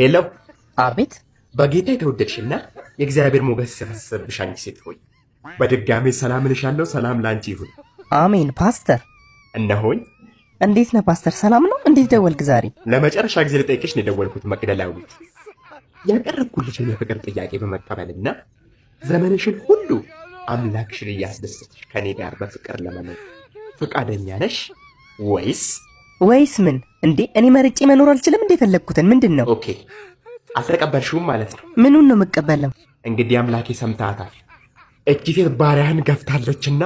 Hello። አቤት። በጌታ የተወደድሽና የእግዚአብሔር ሞገስ የፈሰሰብሽ አንቺ ሴት ሆይ፣ በድጋሜ ሰላም እልሻለሁ። ሰላም ለአንቺ ይሁን። አሜን። ፓስተር። እነሆኝ። እንዴት ነህ ፓስተር? ሰላም ነው? እንዴት ደወልክ ዛሬ? ለመጨረሻ ጊዜ ልጠይቅሽ ነው የደወልኩት መቅደላዊት። ያቀረብኩልሽን የፍቅር ጥያቄ በመቀበልና ዘመንሽን ሁሉ አምላክሽን እያስደሰትሽ ከኔ ጋር በፍቅር ለመኖር ፈቃደኛ ነሽ ወይስ? ወይስ ምን? እንዴ፣ እኔ መርጬ መኖር አልችልም? እንዴ የፈለግኩትን ምንድን ነው? Okay፣ አልተቀበልሽውም ማለት ነው። ምኑን ነው የምቀበለው? እንግዲህ አምላኬ ሰምተሃታል። እቺ ሴት ባሪያህን ገፍታለችና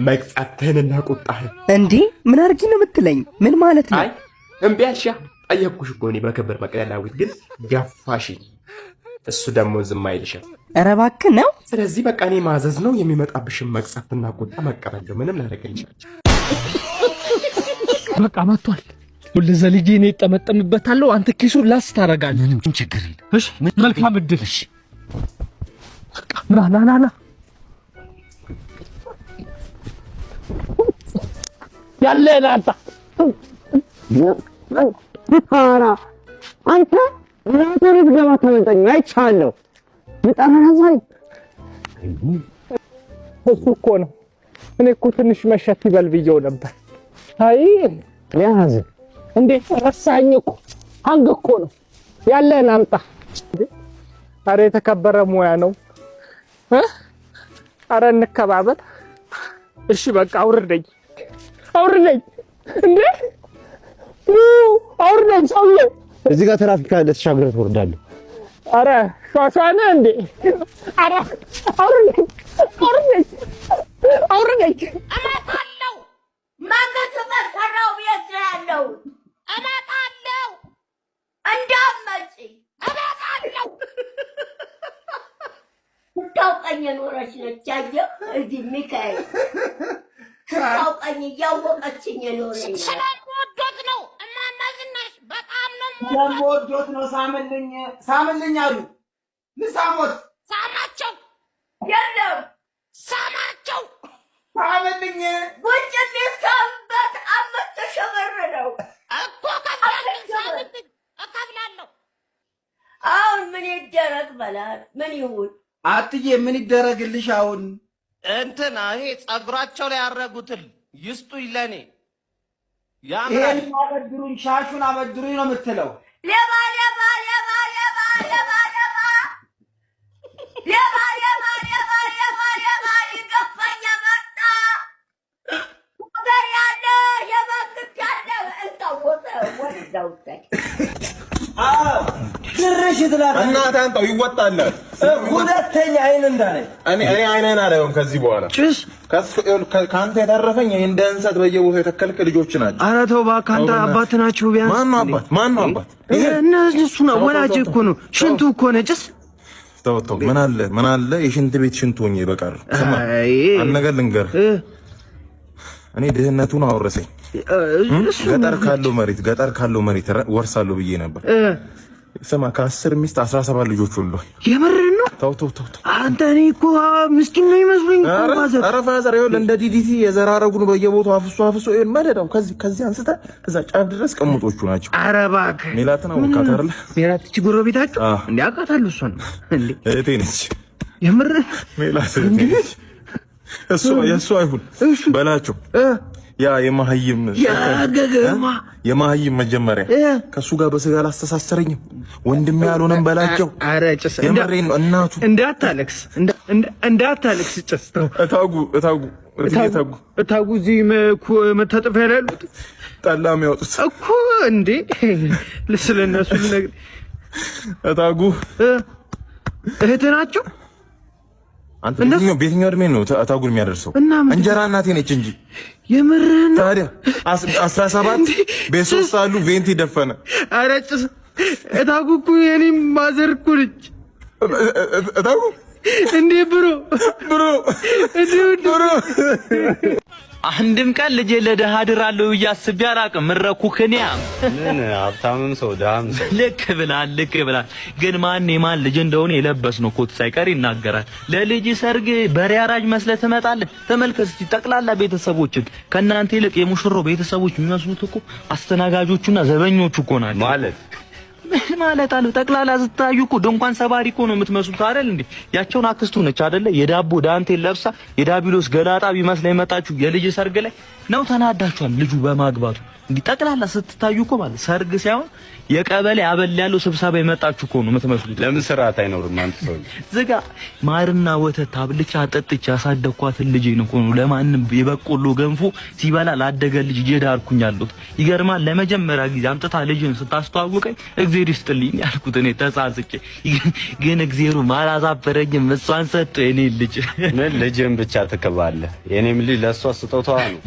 መቅሰፍትህንና ቁጣህን እንዴ፣ ምን አድርጊ ነው የምትለኝ? ምን ማለት ነው? አይ፣ እምቢ አልሻ። ጠየቅኩሽ እኮ እኔ በክብር መቅደላዊት፣ ግን ገፋሽኝ። እሱ ደግሞ ዝም አይልሽም። ኧረ እባክህ ነው። ስለዚህ በቃ እኔ ማዘዝ ነው፣ የሚመጣብሽን መቅሰፍትና ቁጣ መቀበል ነው። ምንም ላደርግልሽ አልችልም። በቃ መጥቷል። ዘልዬ እኔ እጠመጠምበታለሁ፣ አንተ ኪሱን ላስ ታደርጋለህ። ምንም ችግር የለም። እሺ፣ መልካም እድል። እሺ፣ በቃ ና ና ና ና፣ ያለህን አንተ። ኧረ አንተ ራሱ ልትገባ ተመጠኝ አይቻለሁ። በጣም አዛኝ። እሱ እኮ ነው። እኔ እኮ ትንሽ መሸት ይበል ብየው ነበር። አይ ያዝ። እንዴ፣ ረሳኝ እኮ፣ hang እኮ ነው። ያለህን አምጣ። አረ የተከበረ ሙያ ነው እ? አረ እንከባበር። እሺ በቃ አውርደኝ፣ አውርደኝ። እንዴ፣ አውርደኝ ሰውዬ። እዚህ ጋር ትራፊክ አለ፣ ተሻግረህ ትወርዳለህ። አረ ሿሿ ነህ እንዴ? አረ አውርደኝ፣ አውርደኝ፣ አውርደኝ። እመጣለሁ። መንግስት በሰራው ቤት ነው ያለው። እመጣለሁ። እንዳትመጪ፣ እመጣለሁ። ስታውቀኝ የኖረች ነች። አየህ፣ እዚህ ሚካኤል ስታውቀኝ እያወቀችኝ የኖረች ነች። ስለምወዶት ነው እማማ ዝናሽ፣ በጣም ነው ስለምወዶት ነው። ሳምልኝ ሳምልኝ አሉ። ልሳሞት? ሳማቸው። የለም፣ ሳማቸው። ሳምልኝ። ውጭ የሚሳምበት 5,000 ብር ነው እኮ፣ እከፍላለሁ። ሳምልኝ፣ እከፍላለሁ። አሁን ምን ይደረግ በላት፣ ምን ይሁን? አትዬ፣ ምን ይደረግልሽ አሁን? እንትና ይሄ ጸጉራቸው ላይ ያረጉትን ይስጡኝ ለኔ ያምራል። ይሄን አበድሩኝ፣ ሻሹን አበድሩኝ ነው የምትለው። ሌባ ሌባ ሌባ ሌባ ሌባ ሌባ ሌባ ሌባ ሌባ ሌባ ሌባ ሊገፋኝ መጣ። ሀገር ያለ የመንግስት ያለ እንታወሰ ወደዛው። ድርሽ ትላለች። እናትህ አንጣው ይወጣልሃል። ሁለተኛ አይን እንዳለኝ። እኔ አይንህን አላየውም ከዚህ በኋላ። ጭስ። ከአንተ የተረፈኝ እንደ እንሰት በየቦታው የተከልክ ልጆች ናቸው። ኧረ ተው እባክህ፣ አንተ አባት ናቸው ቢያንስ። ማነው አባት? ማነው አባት? እነሱ ነው፣ ወላጅ እኮ ነው። ሽንቱ እኮ ነው ጭስ። ተው ተው። ምን አለ፣ ምን አለ የሽንት ቤት ሽንት ሆኜ በቀር። ስማ፣ አንድ ነገር ልንገርህ። እኔ ድህነቱን አወረሰኝ። ገጠር ካለው መሬት ወርሳለሁ ብዬ ነበር። ስማ፣ ከ10 ሚስት 17 ልጆች ወልዷል። የምርህን ነው? ተው ተው ተው ተው። አንተ እኔ እኮ ምስኪን ነው ይመስሉኝ እኮ father። ኧረ father፣ ይኸውልህ እንደ ዲዲቲ የዘራረጉን በየቦታው አፍሶ አፍሶ፣ ይኸውልህ መደዳው ከዚህ አንስተህ እዛ ጫፍ ድረስ ቅምጦቹ ናቸው። ኧረ እባክህ። ሜላትን አወቃት አይደለ? ሜላት እቺ ጎረቤታችሁ እንዴ? አውቃታለሁ እሷን እንዴ። እህቴ ነች። የምርህን? ሜላት እህቴ ነች። እሱ የእሱ አይሁን በላቸው። ያ የመሀይም ያገገማ የመሀይም መጀመሪያ ከእሱ ጋር በስጋ አላስተሳሰረኝም። ወንድሜ ያልሆነም በላቸው። ኧረ ጭስ። የምሬን ነው። እናቱ እንዳታለቅስ፣ እንዳታለቅስ ጭስ። እታጉ እታጉ እታጉ። እታጉ እዚህ መታጠፊያ ላይ ያሉት? ጠላ የሚያወጡት። እኮ እንዴ፣ ስለ እነሱ ልነግርህ። እታጉ። እህትህ ናቸው። አንተ በየትኛው እድሜ ነው እታጉን የሚያደርሰው? እንጀራ እናቴ ነች እንጂ። የምርህን ነው? ታዲያ 17 ቤት ሶስት አሉ፣ ቬንቲ ደፈነ። ኧረ ጭስ፣ እታጉ እኮ የኔም mother እኮ ነች። እታጉ። እንዴ bro። Bro። እንዴ Bro። አንድም ቀን ልጄ ለድሃ ድራለሁ ብዬ አስቤ አላውቅም። ምረኩ ክንያ ምን ሀብታምም ሰው ድሃም ሰው። ልክ ብላል፣ ልክ ብላል። ግን ማን የማን ልጅ እንደሆነ የለበስነው ኮት ሳይቀር ይናገራል። ለልጅ ሰርግ በሬ አራጅ መስለህ ትመጣለህ። ተመልከት እስቲ ጠቅላላ ቤተሰቦችን፣ ከእናንተ ይልቅ የሙሽሮ ቤተሰቦች የሚመስሉት እኮ አስተናጋጆቹና ዘበኞቹ እኮ ናቸው። ማለት ምን ማለት አለ? ጠቅላላ ስታዩ እኮ ድንኳን ሰባሪ እኮ ነው የምትመስሉት አይደል እንዴ? ያቸውን አክስቱ ነች አይደለ? የዳቦ ዳንቴል ለብሳ የዳቢሎስ ገላጣ ቢመስል የመጣችሁ የልጅ ሰርግ ላይ ነው። ተናዳችኋል ልጁ በማግባቱ። እንዲህ ጠቅላላ ስትታዩ እኮ ማለት ሰርግ ሳይሆን የቀበሌ አበል ያለው ስብሰባ የመጣችሁ እኮ ነው የምትመስሉት። ለምን ስርዓት አይኖርም? አንተ ሰው ዝጋ። ማርና ወተት አብልቻ አጠጥቼ ያሳደግኳትን ልጄን እኮ ነው ለማንም የበቆሎ ገንፎ ሲበላ ላደገ ልጅ እየዳርኩኝ ያለሁት። ይገርማል። ለመጀመሪያ ጊዜ አምጥታ ልጅን ስታስተዋውቀኝ እግዜር ይስጥልኝ ያልኩት እኔ ተሳስቼ፣ ግን እግዜሩ አላሳፈረኝም። እሷን ሰጥቶ የኔ ልጅ። ምን ልጅን ብቻ ትክባለህ? የኔም ልጅ ለእሷ ስጦታዋ ነው።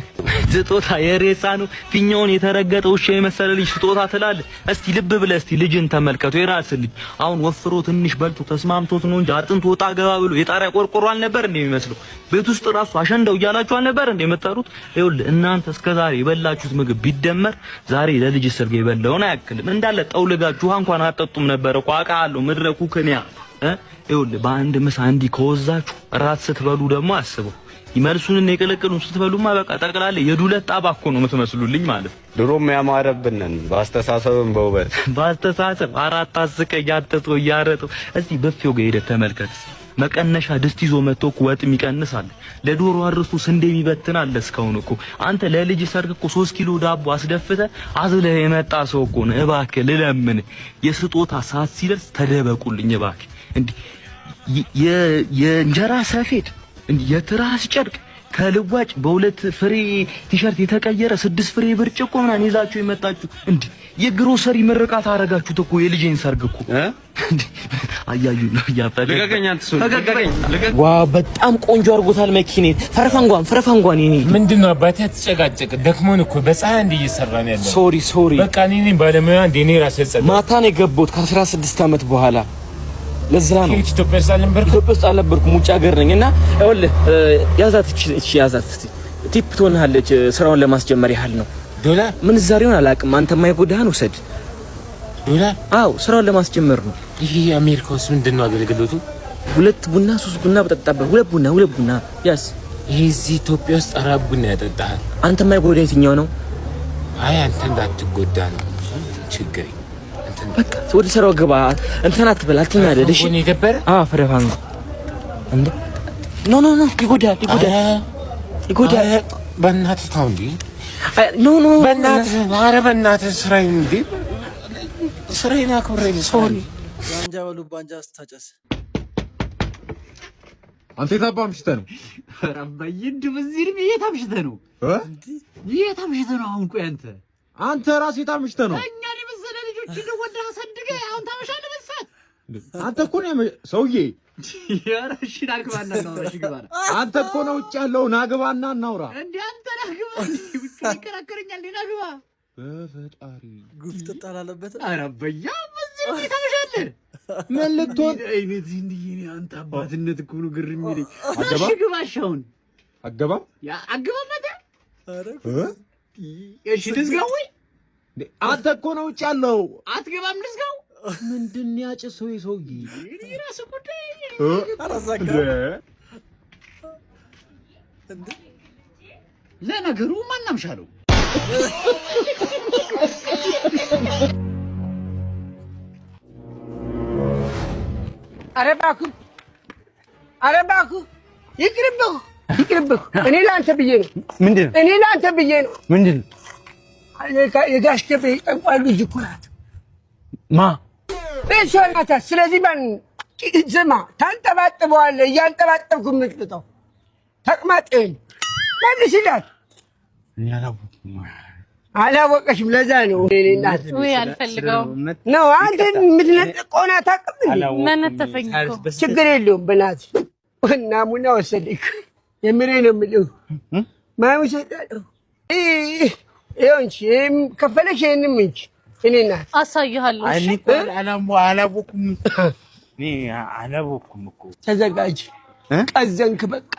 ስጦታ የሬሳ ነው። ፊኛውን የተረገጠ ውሻ የመሰለ ልጅ ስጦታ ትላለህ። እስቲ ልብ ብለህ እስቲ ልጅን ተመልከቱ። የራስህ ልጅ አሁን ወፍሮ ትንሽ በልቶ ተስማምቶት ነው እንጂ አጥንቱ ወጣ ገባ ብሎ የጣሪያ ቆርቆሮ አልነበር እንደ የሚመስለው። ቤት ውስጥ ራሱ አሸንደው እያላችሁ አልነበር እንደ የምጠሩት። ይኸውልህ እናንተ እስከዛሬ የበላችሁት ምግብ ቢደመር ዛሬ ለልጅ ሰርግ የበላውን አያክልም። እንዳለ ጠውልጋችሁ ውሃ እንኳን አጠጡም ነበር እኮ አውቃለሁ። ምድረ ኩክንያ ይኸውልህ በአንድ ምሳ እንዲህ ከወዛችሁ ራት ስትበሉ ደግሞ አስበው ይመልሱን የቀለቀሉን ስትበሉማ በቃ ጠቅላላ የዱለት ጣባ እኮ ነው የምትመስሉልኝ ማለት ነው። ድሮም ያማረብንን በአስተሳሰብም በውበት በአስተሳሰብ አራት አስቀኝ አተቶ እያረጠው እስቲ ብፌው ጋር ሄደህ ተመልከት። መቀነሻ ድስት ይዞ መጥቶ እኮ ወጥ የሚቀንስ አለ። ለዶሮ አርስቶ ስንዴ የሚበትን አለ። እስካሁን እኮ አንተ ለልጅ ሰርግ እኮ 3 ኪሎ ዳቦ አስደፍተህ አዝለህ የመጣ ሰው እኮ ነው። እባክህ ልለምን፣ የስጦታ ሰዓት ሲደርስ ተደበቁልኝ እባክህ። እንዲህ የእንጀራ ሰፌድ፣ የትራስ ጨርቅ ከልዋጭ በሁለት ፍሬ ቲሸርት የተቀየረ 6 ፍሬ ብርጭቆ ምናምን ይዛችሁ የመጣችሁ እንዴ! የግሮሰሪ ምርቃት አረጋችሁት እኮ የልጄን ሰርግ እኮ። አያዩ ነው Wow፣ በጣም ቆንጆ አድርጎታል መኪኔን። ፈረፈንጓን ፈረፈንጓን። የኔ ምንድን ነው አባቴ አትጨቃጨቅ። ደክሞን እኮ በፀሐይ እንደ እየሰራን ያለ። Sorry sorry። በቃ እኔ ነኝ ባለሙያ እንደ እኔ ራሴ ጸዳ። ማታ ነው የገባሁት ከ16 ዓመት በኋላ፣ ለዛ ነው። ኢትዮጵያ ውስጥ አልነበርኩም። ኢትዮጵያ ውስጥ አልነበርኩም፣ ውጭ ሀገር ነኝ። እና ይኸውልህ ያዛት፣ እቺ ያዛት፣ tip ትሆንሃለች። ስራውን ለማስጀመር ያህል ነው። ዶላር ምንዛሬውን አላውቅም። አንተ የማይጎዳህን ውሰድ። ዶላር? አዎ፣ ስራውን ለማስጀመር ነው። ይሄ አሜሪካ ውስጥ ምንድን ነው አገልግሎቱ? ሁለት ቡና ሶስት ቡና በጠጣበት፣ ሁለት ቡና ሁለት ቡና ያስ። ይሄ እዚህ ኢትዮጵያ ውስጥ አራት ቡና ያጠጣሃል። አንተ የማይጎዳ የትኛው ነው? አይ አንተ እንዳትጎዳ ነው ችግሬ። በቃ ወደ ስራው ግባ። እንትን አትበል፣ አትናደድ። እሺ የደበረ አዎ፣ ፈረፋንጎ እንዴ! No no no፣ ይጎዳል፣ ይጎዳል፣ ይጎዳል። በእናትህ ተው እንዴ! No no፣ በእናትህ፣ ኧረ በእናትህ ስራዬን እንዴ! ስራዬን አክብሬ። Sorry። ጋንጃ በሉ ባንጃ ስታጨስ። አንተ የት አባ አምሽተህ ነው? ኧረ አባዬ እንደው በዚህ እድሜ የት አምሽተህ ነው? የት አምሽተህ ነው? አሁን ቆይ አንተ አንተ ራስህ የት አምሽተህ ነው? እኛን የመሰለ ልጆች እንደው ወልደህ አሳድገህ አሁን ታመሻለህ በዚህ ሰዓት? አንተ እኮ ነው ሰውዬ። ኧረ እሺ ና ግባና እናውራ። እሺ ግባና። አንተ እኮ ነው ውጭ ያለው። ና ግባና እናውራ። እንደ አንተ ና ግባ። ውጭ ይከራከረኛል። ና ግባ። በፈጣሪ ጉፍጥጥ አላለበት። ኧረ አባዬ በዚህ እድሜ ታመሻለህ? ምን ልትሆን? አንተ አባትነት እኮ ነው ግር የሚለኝ። እሺ ግባ። እሺ አሁን አገባም አገባም አንተ። እሺ ልዝጋው ወይ? አንተ እኮ ነው ውጭ ያለው። አትገባም? ልዝጋው? ምንድን ነው ያጭሰው የሰውዬ? የራስህ ጉዳይ። ለነገሩ ማን አምሻለው? ኧረ እባክህ፣ ኧረ እባክህ ይቅርብህ፣ ይቅርብህ። እኔ ለአንተ ብዬ ነው። ምንድን ነው? እኔ ለአንተ ብዬ ነው። ምንድን ነው? የጋሽ ገቤ ጠንቋይ ልጅ እኮ ናት። ማ? እሷ ናታ። ስለዚህ ማን ስማ፣ ታንጠባጥበዋለህ። እያንጠባጠብኩ የምትቅጠው ተቅማጥህን መልስላት። አላወቀሽም። ለዛ ነው እኔ እናት ውይ አልፈልገውም። ነው አንተ የምትነጥቀውን አታውቅም እንዴ? መነተፈኝ እኮ። ችግር የለውም። በእናትህ ናሙና ወሰደኝ። የምሬ ነው የምልህ። ማን ወሰዳለሁ? ይኸው እንጂ ይሄም ከፈለሽ ይሄንም እንጂ እኔ እናት አሳይሃለሁ። እሺ አላወኩም፣ እኔ አላወኩም እኮ። ተዘጋጅ። ቀዘንክ በቃ።